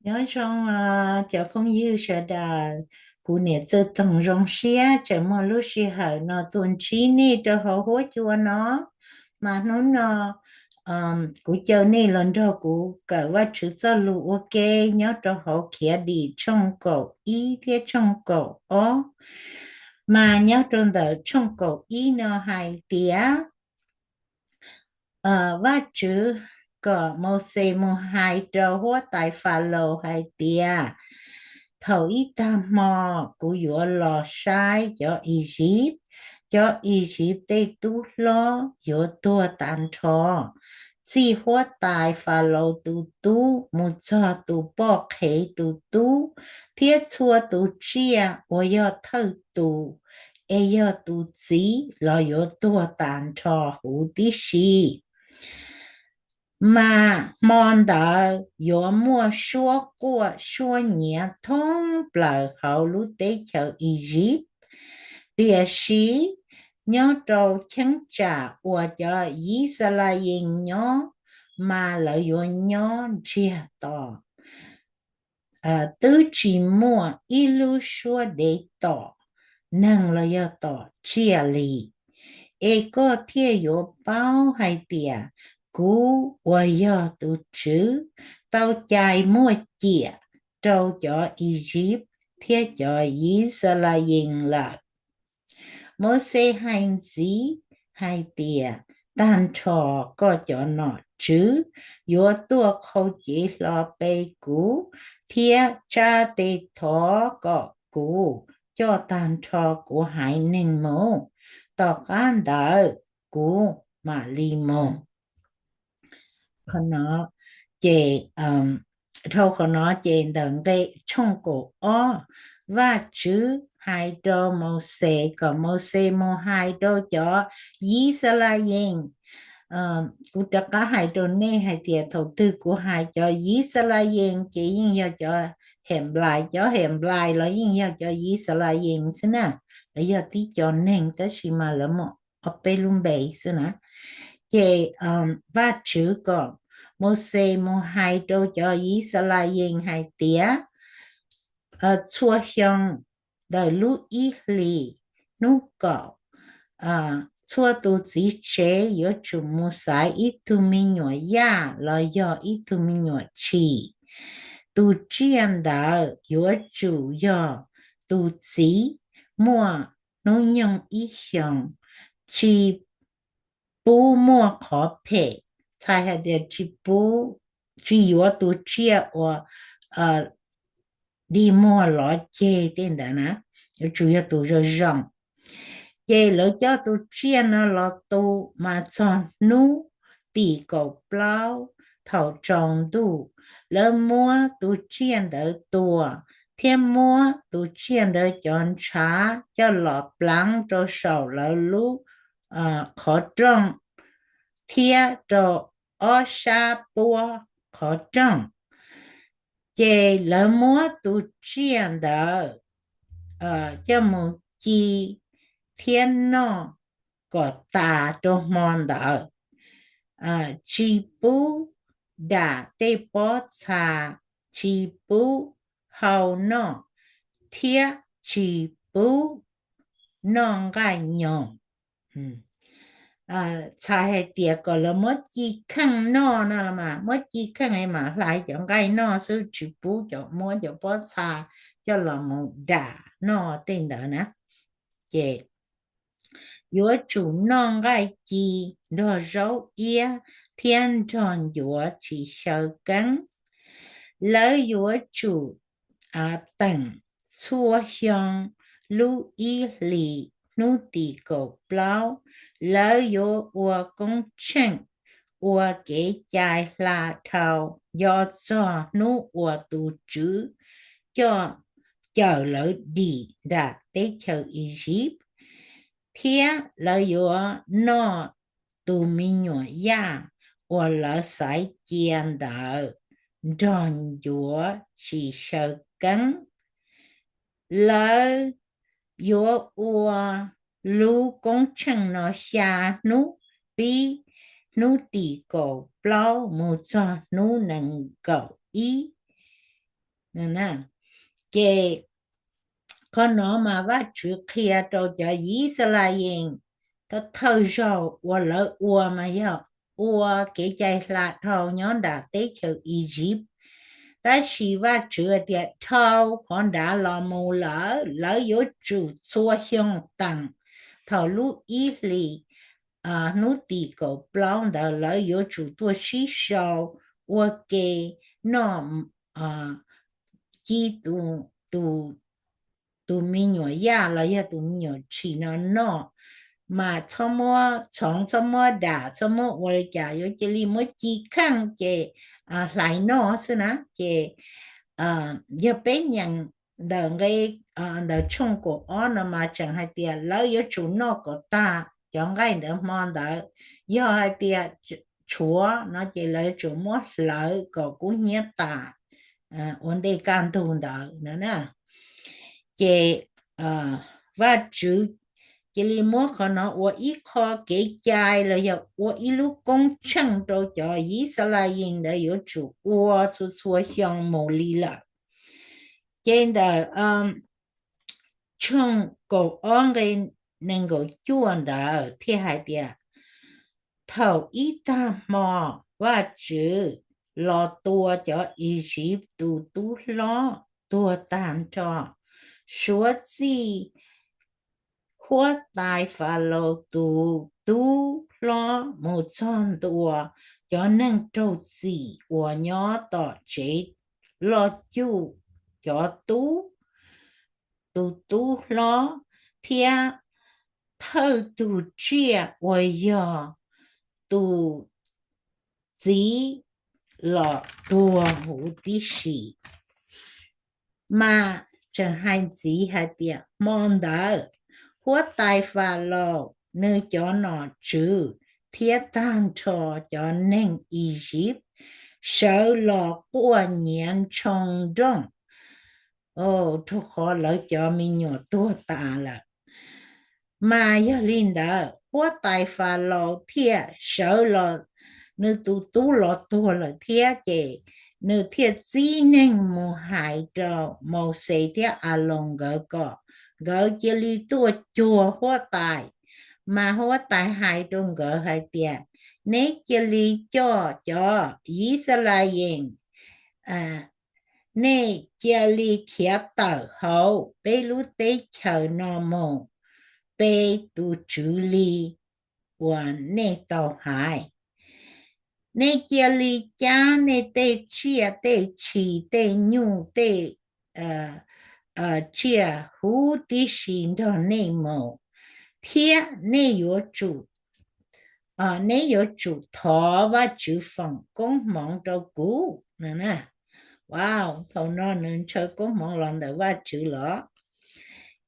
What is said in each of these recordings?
Nyob zoo os cov phooj ywg sawv daws, kuv niam Txawj Toog zoo siab tseem muaj lub sij hawm no tuaj ntsib nej rau hauv huab cua no. Mas hnub no kuv caw nej los nrog kuv kawm Vajtswv txoj lus ua ke nyob rau hauv Khiav Dim tshooj kaum ib thiab tshooj kaum ob. Mas nyob rau ntawm tshooj kaum ib no hais tias, Vajtswv kom Mauxes mus hais rau huab tais Falaus hais tias, thaum ib tag hmo kuv yuav los saib cov Iziv, cov Iziv tej tub hlob yuav tuag tag nrho, txij huab tais Falaus tus tub mus txog tus poj qhev tus tub, thiab txhua tus tsiaj uas yog thawj tus es yog tus txiv los yuav tuag tas nrho huv tib si. Mas hmo ntawd yuav muaj suab quaj suab nyiav thoob plaws hauv lub teb chaws Iziv. Tiam sis nyob rau cheeb tsam uas cov Yixalayees nyob, mas lawv yuav nyob ntsiag to, twb tsis muaj ib lub suab dev tom neeg los yog tom tsiaj li. Es koj thiaj yuav paub hais tias kuv uas yog tus Tswv tau cais muaj ciam rau cov Iziv thiab cov Yixalayees lawm. Mauxes hais ntxiv hais tias, tag nrho koj cov nom tswv yuav tuaj qhau cev hlo pe kuv thiab tsa tes thov kom kuv coj tag nrho kuv haiv neeg mus, tom qab ntawd kuv mam li mus. Qhov no ces, dhau qhov no ces ntawm nqe tshooj kaum ob, Vajtswv hais rau Mauxes kom Mauxes mus hais rau cov Yixalayees. Kuv rov qab hais rau nej hais tias thaum twg kuv hais cov Yixalayees ces yeej yog cov Henplais, cov Henplais los yeej yog cov Yixalayees xwb na, lawv yog tib co neeg tab sis mas lawv muaj ob peb lub npe xwb na. Ces Vajtswv kom Mauxes mus hais rau cov Yixalayees hais tias, txhua xyoo ntawm lub ib hlis hnub kaum, txhua tus txiv tsev yuav tsum mus xaiv ib tug me nyuam yaj los yog ib tug me nyuam tshis. Tus tsiaj ntawd yuav tsum yog tus txiv muaj hnub nyoog ib xyoos, tsis pub muaj qhov phem, txhais hais tias tsis pub, tsis yuav tus tsiaj uas dig muag lov ceg tej ntawd na, yuav tsum yog tus zoo zoo. Ces lawv coj tus tsiaj no los tu mas txog hnub tim kaum plaub thaum tsaus ntuj, lawv muab tus tsiaj ntawd tua thiab muab tus tsiaj ntawd cov ntshav coj los pleev rau saum lawv lub qhov rooj thiab rau ob sab puab qhov rooj. Ces lawv muab tus tsiaj ntawd coj mus ci thiab noj kom tas rau hmo ntawd. Tsis pub dam tej pob txha, tsis pub hau noj, thiab tsis pub noj nqaij nyoos. Txhais hais tias kom lawv muab ci kheej noj no los mas, muab ci kheej es mam hlais cov nqaij noj xwb, tsis pub cov muab cov pob txha coj los mus dam noj tej ntawd na. Ces yuav tsum noj nqaij ci nrog zaub iab thiab nrog ncuav tsis xyaw keeb. Lawv yuav tsum teem txhua xyoo lub ib hlis hnub tim kaum plaub, lawv yuav ua koob tsheej ua kev cai hla dhau nco txog hnub uas tus Tswv coj, cawm lawv dim nram teb chaws Iziv, thiab lawv yuav noj tus me nyuam yaj uas lawv xaiv cia ntawd nrog ncuav tsis xyaw keeb. Lawv yuav ua lub koob tsheej no xya hnub, pib hnub tim kaum plaub mus txog hnub nees nkaum ib. Ces qhov no mas Vajtswv qhia rau cov Yixalayees thawj zaug uas lawv ua mas yog ua kev cai hla dhau nyob nram teb chaws Iziv. Tab sis Vajtswv tias dhau qhov nrad los mus lawm, lawv yuav tsum txhua xyoo teem thaum lub ib hlis hnub tim kaum plaub ntawd lawv yuav tsum tuaj sib sau ua ke noj ci tus me nyuam yaj los yog tus me nyuam tshis no noj, mas txhob muab txhoov, txhob muab dam, txhob muab ua li cas, yuav cia li muab ci kheej ces hlais noj xwb na. Ces yog peb nyeem ntawm nqe ntawm tshooj kaum ob no mas tseem hais tias lawv yuav tsum noj kom tag cov nqaij ntawd hmo ntawd. Yog hais tias tshuav no ces lawv yuav tsum muab hlawv kom kub hnyiab tas ua ntej kaj ntug ntawd no na. Ces Vajtswv cia li muab qhov no ua ib qho kev cai los yog ua ib lub koob tsheej rau cov Yixalayees ntawd yuav tsum ua txhua txhua xyoo mus li lawm. Ces ntawm tshooj kaum ob nqe nees nkaum cuaj ntawd thiaj hais tias, thaum ib tag hmo Vajtswv los tua cov Iziv tus tub hlob tuag tag nrho, suav txij huab tais Falaus tus tub hlob mus txog ntua cov neeg raug txim uas nyob tom tsev loj cuj, cov tub, tus tub hlob thiab thawj tug tsiaj uas yog tus txiv los tuag huv tib si. Mas tseem hais ntxiv hais tias hmo ntawd huab tais Falaus, nws cov nom tswv thiab tag nrho cov neeg Iziv sawv los quaj nyiav ntshoo nrooj, rau qhov lawv cov me nyuam tuag tas lawm. Mas yog li ntawd huab tais Falaus thiaj sawv los, nws tus tub los tuag lawm thiab ces nws thiaj txib neeg mus hais rau Mauxes thiab Aloos nkawd kom nkawd cia li tuaj cuag huab tais. Mas huab tais hais rau nkawd hais tias, neb cia li coj cov Yixalayees, nej cia li khiav tawm hauv peb lub teb chaws no mus pe tus Tswv li uas nej tau hais. Nej cia li cab nej tej tsiaj tej tshis tej nyuj tej tsiaj huv tib si nrog nej mus, thiab nej yuav tsum, nej yuav tsum thov Vajtswv foom koob hmoov rau kuv. Wow, thaum no nws ntshaw koob hmoov los ntawm Vajtswv los.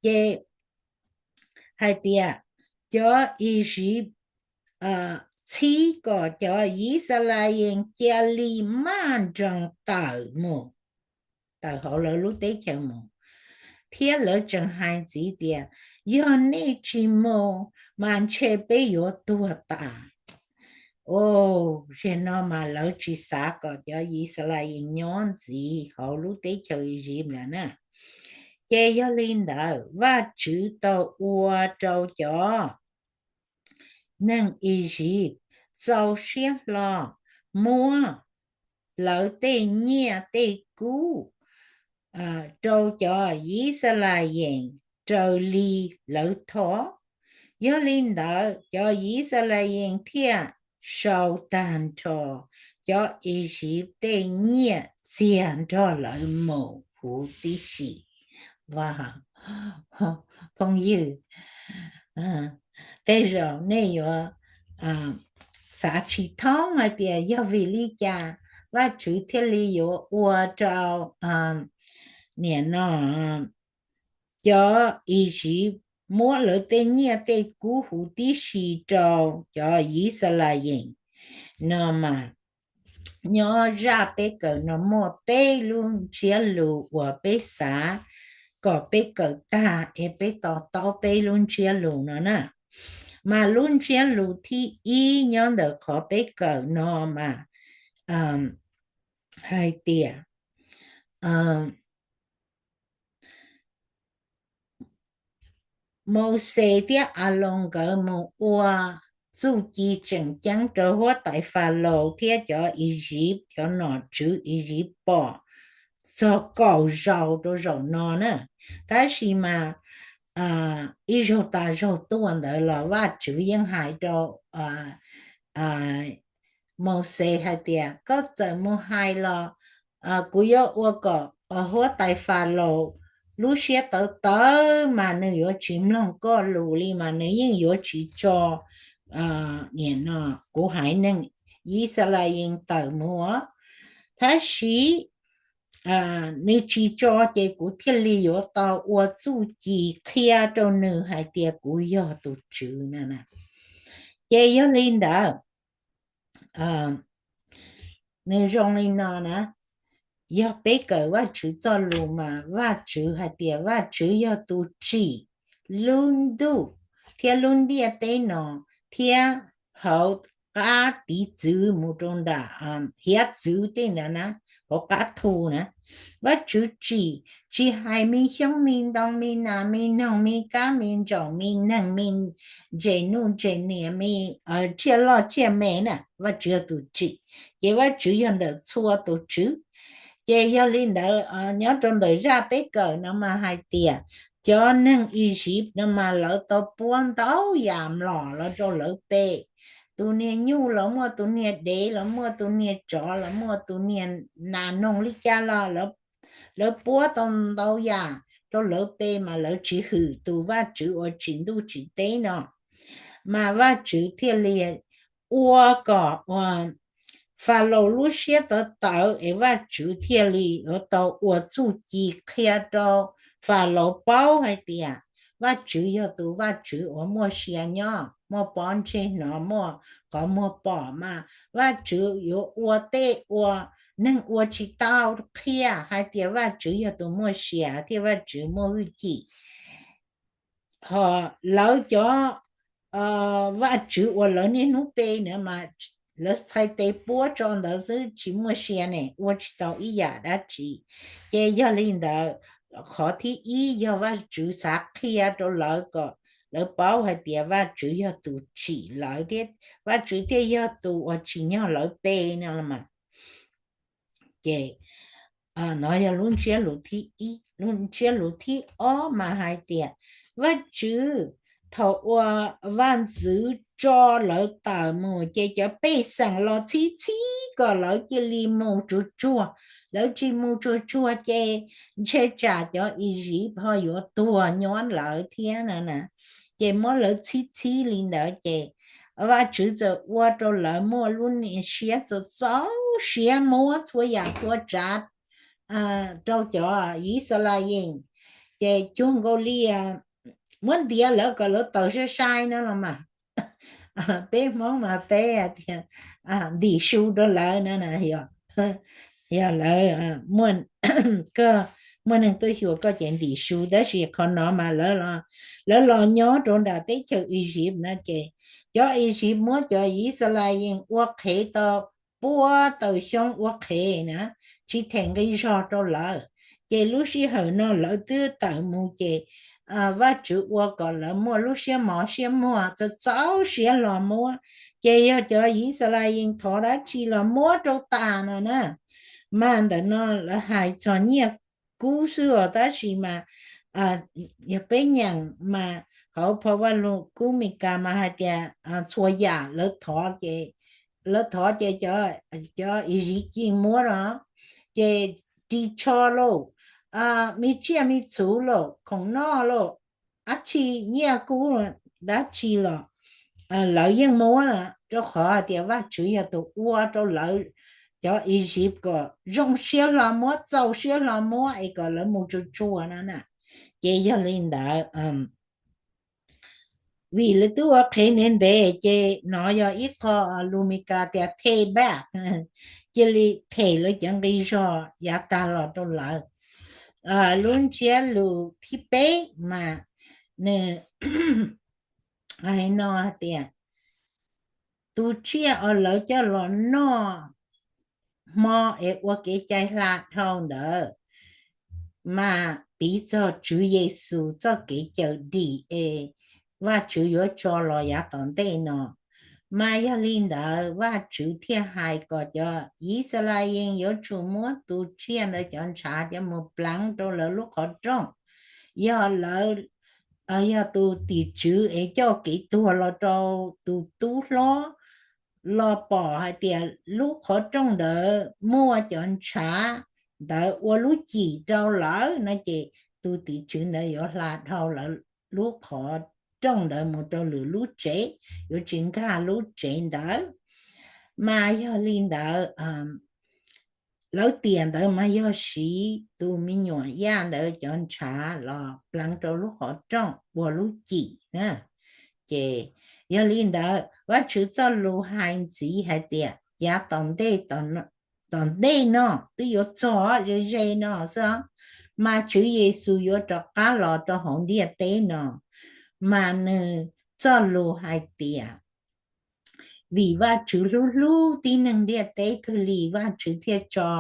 Ces hais tias cov Iziv txhib kom cov Yixalayees cia li maj nroos tawm mus, tawm hauv lawv lub teb chaws mus, thiab lawv tseem hais ntxiv tias, yog nej tsis mus mas ntshe peb yuav tuag tas. Zaum no mas lawv tsis xav kom cov Yixalayees nyob ntxiv hauv lub teb chaws Iziv lawm na. Ces yog li ntawd Vajtswv tau ua rau cov neeg Iziv txaus siab hlo, muab lawv tej nyiaj tej kub rau cov Yixalayees raws li lawv thov. Yog li ntawd cov Yixalayees thiaj sau tag nrho cov Iziv tej nyiaj txiag nrog lawv mus huv tib si. Phooj ywg, tej zaum nej yuav xav tsis thoob hais tias yog vim li cas Vajtswv thiaj li yuav ua rau niam no cov Iziv muab lawv tej nyiaj tej kub huv tib si rau cov Yixalayees no mas. Nyob zaj peb kawm no muaj peb lub ntsiab lus uas peb xav kom peb kawm tag es peb to taub peb lub ntsiab lus no na. Mas lub ntsiab lus thib ib nyob ntawm qhov peb kawm no mas hais tias Mauxes thiab Aloos nkawd mus ua txuj ci tseem ceeb rau huab tais Falaus thiab cov Iziv, cov nom tswv Iziv pom txog kaum zaus rau zaum no na. Tab sis mas ib zaug tas zaug tuaj ntawd los Vajtswv yeej hais rau Mauxes hais tias, koj txawm mus hais los kuv yuav ua kom huab tais Falaus lub siab tawv tawv mas nws yuav tsis mloog koj lus li, mas nws yeej yuav tsis tso, nim no kuv haiv neeg Yixalayees tawm mus. Tab sis nws tsis tso ces kuv thiaj li yuav tau ua txuj ci qhia rau nws hais tias kuv yog tus Tswv na. Ces yog li ntawd, nws zoo li no na, yog peb kawm Vajtswv txoj lus mas Vajtswv hais tias Vajtswv yog tus tsim lub ntuj thiab lub ntiaj teb no thiab hauv qab tiv txwv mus rau nram hiav txwv tej ntawd na, hauv qab thu na. Vajtswv tsim, tsis hais me xyoob me ntoo me nas me noog me kab me ntsaum me neeg me ntses nuj ntses niam me tsiaj loj tsiaj me na, Vajtswv yog tus tsim. Ces Vajtswv yog ntawm txhua tus tswv. Ces yog li ntawd nyob rau ntawm zaj peb kawm no mas hais tias cov neeg Iziv no mas lawv tau puab ntau yam mlom los rau lawv pe. Tus niag nyuj los muaj, tus niag dev los muaj, tus niag tsov los muaj, tus niag nas noog li cas los lawv puab tau ntau yam rau lawv pe mas lawv tsis hwm tus Vajtswv uas tsim ntuj tsim teb no. Mas Vajtswv thiaj li ua kom Falaus lub siab tawv tawv es Vajtswv thiaj li yuav tau ua txuj ci qhia rau Falaus paub hais tias Vajtswv yog tus Vajtswv uas muaj sia nyob, muaj pob ntseg hnov, muaj qhov muag pom mas Vajtswv yuav ua tej uas neeg ua tsis tau qhia hais tias Vajtswv yog tus muaj sia thiab Vajtswv muaj hwj chim. Ho lawv cov vaj tswv uas lawv niaj hnub pe na mas lawv txhais tes puab tso ntawd xwb tsis muaj sia ne, ua tsis tau ib yam dab tsi. Ces yog li ntawd, qhov thib ib yog Vajtswv xav qhia rau lawv kom lawv paub hais tias Vajtswv yog tus tsim lawv thiab Vajtswv thiaj yog tus uas tsim nyog lawv pe no los mas. Ces no yog lub ntsiab lus thib ib. Lub ntsiab lus thib ob mas hais tias Vajtswv thaum uas vaj ntxwv tso lawv tawm mus ces cov pej xeem los txhib txhib kom lawv cia li mus tsuag tsuag. Lawv tsis mus tsuag tsuag ces ntshe tsam cov Iziv ho yuav tuag nyob lawv thiab no na. Ces muab lawv txhib txhib li ntawd ces Vajtswv txawm ua rau lawv muaj lub niag siab txaus siab muab txhua yam txhua tsav rau cov Yixalayees. Ces cuag nkaus li muab ntiav lawv kom lawv tawm sai sai no los mas. Peb Hmoob mas peb tias ntim su rau lawv no na. Yog lawv, muaj neeg tuaj xyuas koj ces ntim su, tab sis qhov no mas lawv los nyob rau nram teb chaws Iziv no ces cov Iziv muab cov Yixalayees ua qhev tau pua tawm xyoo ua qhev na, tsis them nqi zog rau lawv. Ces lub sij hawm no lawv twb tawm mus ces Vajtswv ua kom lawv muaj lub siab mos siab muag txaus txaus siab los muab. Ces yog cov Yixalayees thov dab tsi los muab rau tas no na. Mas ntawm no lawv hais txog nyiaj kub xwb os, tab sis mas yog peb nyeem mas hauv phau Vaj Lug Kub Mes Kas mas hais tias txhua yam lawv thov ces, lawv thov ces cov Iziv ci muab no, ces ris tsho lauj, me tsiaj me txhu lauj, khoom noj lauj, dab tsi nyiaj kub dab tsi los lawv yeej muab, rau qhov hais tias Vajtswv yog tus ua rau lawv cov Iziv kom zoo siab hlo muab, txaus siab hlo muab es kom lawv mus tsuag tsuag no na. Ces yog li ntawd, vim lawv twb ua qhev ntev ntev ces no yog ib qho lus Mes Kas tias payback, cia li them lawv cov nqi zog yav tag los rau lawv. Lub ntsiab lus thib peb mas nws hais no hais tias tus tsiaj uas lawv coj los noj hmo es ua kev cai hla dhau ntawd mas piv txog Tswv Yexus txoj kev cawm dim es Vajtswv yuav tso los yav tom ntej no. Mas yog li ntawd Vajtswv thiaj hais kom cov Yixalayees yuav tsum muab tus tsiaj ntawd cov ntshav cov mus pleev rau lawv lub qhov rooj. Yog lawv, yog tus tim tswv es coj kev tuag los rau tus tub hlob los pom hais tias lub qhov rooj ntawd muaj cov ntshav ntawd ua lub cim rau lawm no ces tus tim tswv ntawd yuav hla dhau lawv lub qhov rooj ntawd mus rau lwm lub tsev, yuav tsis nkag lub tsev ntawd. Mas yog li ntawd, lawv tiam ntawd mas yog siv tus me nyuam yaj ntawd cov ntshav los pleev rau lub qhov rooj ua lub cim na. Ces yog li ntawd Vajtswv txoj lus hais ntxiv hais tias yav tom ntej, tom ntej no twb yuav txog ze ze no xwb, mas Tswv Yexus yuav rov qab los rau hauv ntiaj teb no. Mas nws txoj lus hais tias vim Vajtswv hlub hlub tib neeg ntiaj teb kawg li, Vajtswv thiaj tso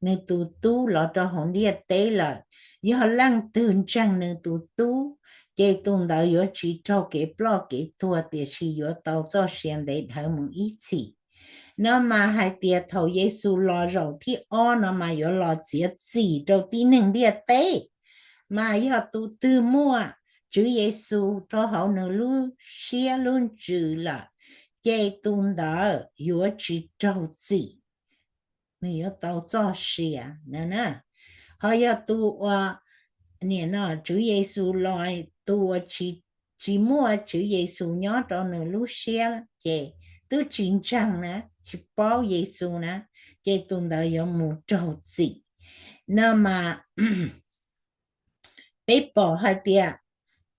nws tus tub los rau hauv ntiaj teb lawm. Yog leej twg ntseeg nws tus tub, ces tus ntawd yuav tsis raug kev ploj kev tuag, tiam sis yuav tau txoj sia ntev dhawv mus ib txhis. No mas hais tias thaum Yexus los zaum thib ob no mas yuav los txiav txim rau tib neeg ntiaj teb. Mas yog tus twg muaj Tswv Yexus rau hauv nws lub siab lub ntsws lawm, ces tus ntawd yuav tsis raug txim, nws yuav tau txoj sia na. Ho yog tus uas, nim no Tswv Yexus los, tus uas tsis muaj Tswv Yexus nyob rau nws lub siab ces twb tsis ntseeg na, tsis paub Yexus na, ces tus ntawd yuav mus raug txim. No mas peb pom hais tias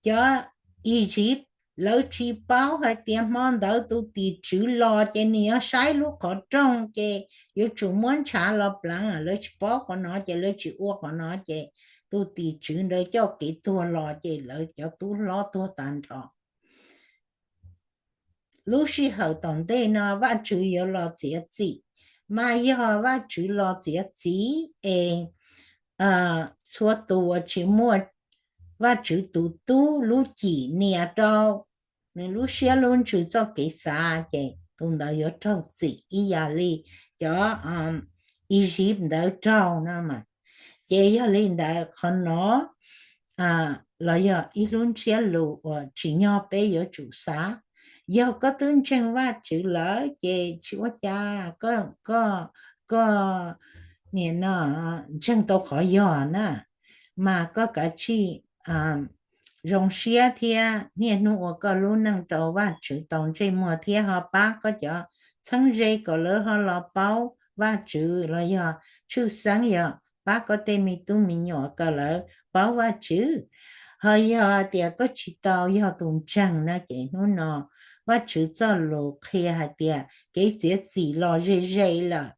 cov Iziv lawv tsis paub hais tias hmo ntawd tus tim tswv los ces nws yuav saib lub qhov rooj ces yuav tsum muab ntshav los pleev, lawv tsis paub qhov no ces lawv tsis ua qhov no ces tus tim tswv ntawd coj kev tuag los ces lawv cov tub hlob tuag tag nrho. Lub sij hawm tom ntej no Vajtswv yuav los txiav txim, mas yog Vajtswv los txiav txim es txhua tus uas tsis muaj Vajtswv tus tub lub cim nias rau nws lub siab lub ntsws txoj kev xav ces tus ntawd yuav raug txim ib yam li cov Iziv ntawd raug no mas. Ces yog li ntawd qhov no los yog ib lub ntsiab lus uas tsim nyog peb yuav tsum xav. Yog koj twb ntseeg Vajtswv lawm ces tsis ua cas, koj, koj, koj nim no ntseeg tau qhov yog na, mas koj kav tsij zoo siab thiab niaj hnub ua koj lub neej rau Vajtswv tau ntsej muag thiab ho pab koj cov txheeb ze kom lawv ho los paub Vajtswv los yog tshwj xeeb yog pab koj tej me tub me nyuam kom lawv paub Vajtswv. Ho yog tias koj tsis tau yog tus ntseeg no ces hnub no Vajtswv txoj lus qhia hais tias kev txiav txim los ze ze lawm.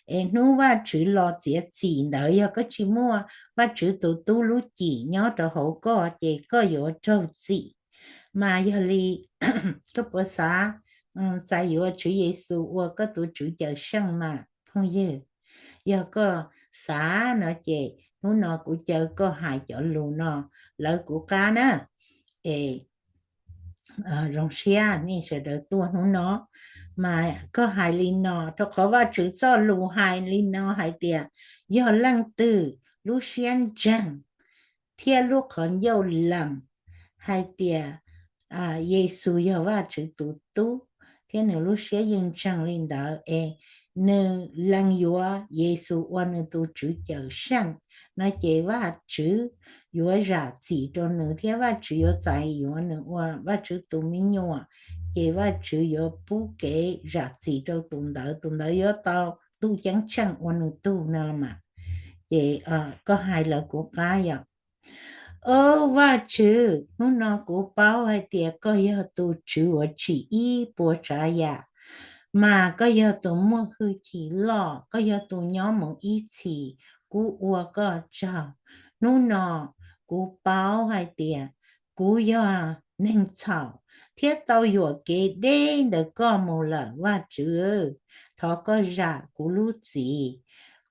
Es hnub Vajtswv los txiav txim ntawd yog koj tsis muaj Vajtswv tus tub lub cim nyob rau hauv koj ces koj yuav raug txim. Mas yog li koj puas xav txais yuav Tswv Yexus ua koj tus Tswv Cawmseej mas phooj ywg? Yog koj xav no ces hnub no kuv caw koj hais cov lus no lawv kuv qab na. Es zoo siab nej sawv daws tuaj hnub no, mas koj hais li no rau qhov Vajtswv txoj lus hais li no hais tias yog leej twg lub siab ntseeg thiab lub qhov ncauj lees hais tias Yexus yog Vajtswv tus tub thiab nws lub siab yeej ntseeg li ntawd es nws lees yuav Yexus ua nws tus Tswv Cawmseej no ces Vajtswv yuav zam txim rau nws thiab Vajtswv yuav txais yuav nws ua Vajtswv tus me nyuam, ces Vajtswv yuav pub kev zam txim rau tus ntawd, tus ntawd yuav tau Ntuj Ceeb Tsheej ua nws tug no los mas. Ces koj hais lawv kuv qab yom. Au Vajtswv, hnub no kuv paub hais tias koj yog tus Tswv uas tsim ib puas tsav yam, mas koj yog tus muaj hwj chim loj, koj yog tus nyob mus ib txhis, kuv ua koj tsaug. Hnub no kuv paub hais tias kuv yog neeg txhaum thiab tau yuam kev deb ntawm koj mus lawm Vajtswv, thov koj zam kuv lub txim.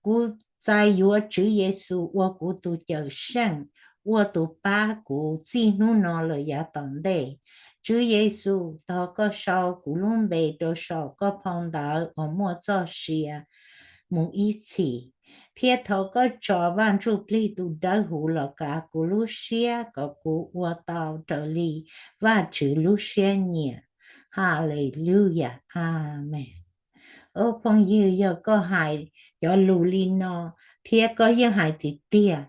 Kuv txais yuav Tswv Yexus ua kuv tus Cawmseej, ua tus pab kuv txij hnub no lawm yav tom ntej. Tswv Yexus, thov koj sau kuv lub npe rau saum koj phau ntawv uas muaj txoj sia mus ib txhis, thiab thov koj tso Vaj Ntsujplig tus dawb huv los kav kuv lub siab kom kuv ua tau raws li Vajtswv lub siab nyiam. Haleluyas, amees. Ov phooj ywg, yog koj hais cov lus li no thiab koj yeej hais tiag tiag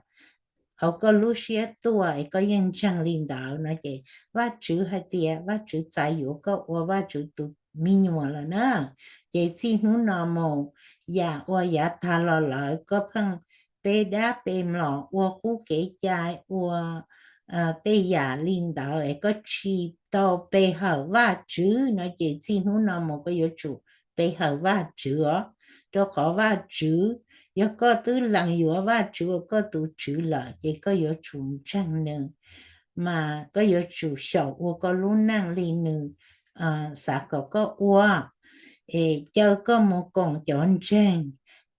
hauv koj lub siab tuaj es koj yeej ntseeg li ntawd no ces Vajtswv hais tias Vajtswv txais yuav koj ua Vajtswv tus me nyuam lawm na. Ces txij hnub no mus, yam uas yav tag los lawm koj pheej pe dab pe mlom, ua qub kev cai, ua tej yam li ntawd es koj tsis tau pe hawm Vajtswv no ces txij hnub no mus koj yuav tsum pe hawm Vajtswv os. Rau qhov Vajtswv, yog koj twb lees yuav Vajtswv ua koj tus Tswv lawm ces koj yuav tsum ntseeg nws, mas koj yuav tsum xyaum ua koj lub neej li nws xav kom koj ua. Es caw koj mus koom cov ntseeg,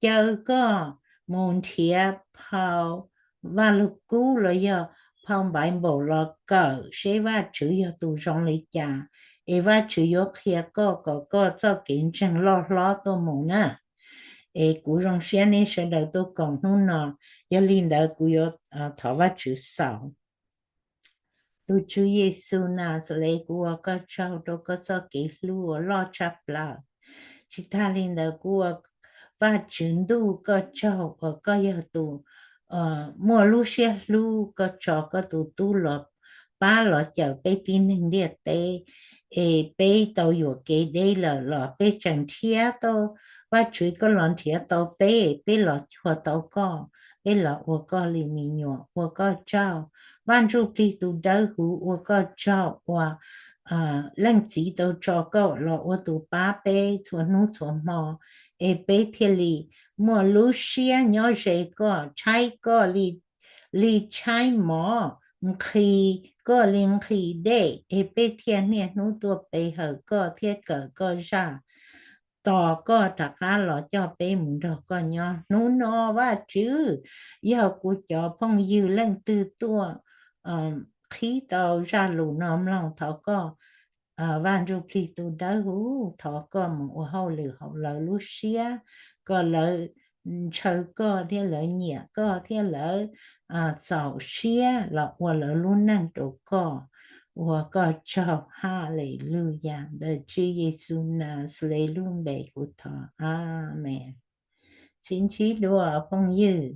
caw koj mus nrhiav phau Vaj Lug Kub los yog phau Npaiv Npaum los kawm seb Vajtswv yog tus zoo li cas, es Vajtswv yuav qhia koj kom koj txoj kev ntseeg loj hlob tuaj mus na. Es kuv zoo siab nej sawv daws tuaj koom hnub no, yog li ntawd kuv yuav thov Vajtswv xaus. Tus Tswv Yexus Naxales, kuv ua koj tsaug rau koj txoj kev hlub uas loj tshaj plaws. Tsis tag li ntawd kuv ua Vajtswv ntuj koj tsaug uas koj yog tus muaj lub siab hlub, koj tso koj tus tub los pab los cawm peb tib neeg ntiaj teb, es peb tau yuam kev deb lawm los peb tseem nrhiav tau Vajtswv, koj los nrhiav tau peb, peb los cuag tau koj, peb los ua koj li me nyuam, ua koj tsaug. Vaj Ntsujplig tus dawb huv, ua koj tsaug uas Leej Txiv tau tso koj los ua tus pab peb txhua hnub txhua hmo, es peb thiaj li muaj lub siab nyob ze koj, tshaib koj li tshaib mov, nqhis koj li nqhis dej, es peb thiaj niaj hnub tuaj pe hawm koj thiab kawm koj zaj, tos koj rov qab los coj peb mus nrog koj nyob. Hnub no Vajtswv, yog kuv cov phooj ywg leej twg tuaj qhib tau zaj lus no mloog, thov koj Vaj Ntsujplig tus dawb huv, thov koj mus ua hauj lwm hauv lawv lub siab, kom lawv ntshaw koj thiab lawv nyiam koj thiab lawv txaus siab los ua lawv lub neej rau koj. Ua koj tsaug. Haleluyas. Ntawm Tswv Yexus Naxales lub npe kuv thov, amees. Sib ntsib dua phooj ywg.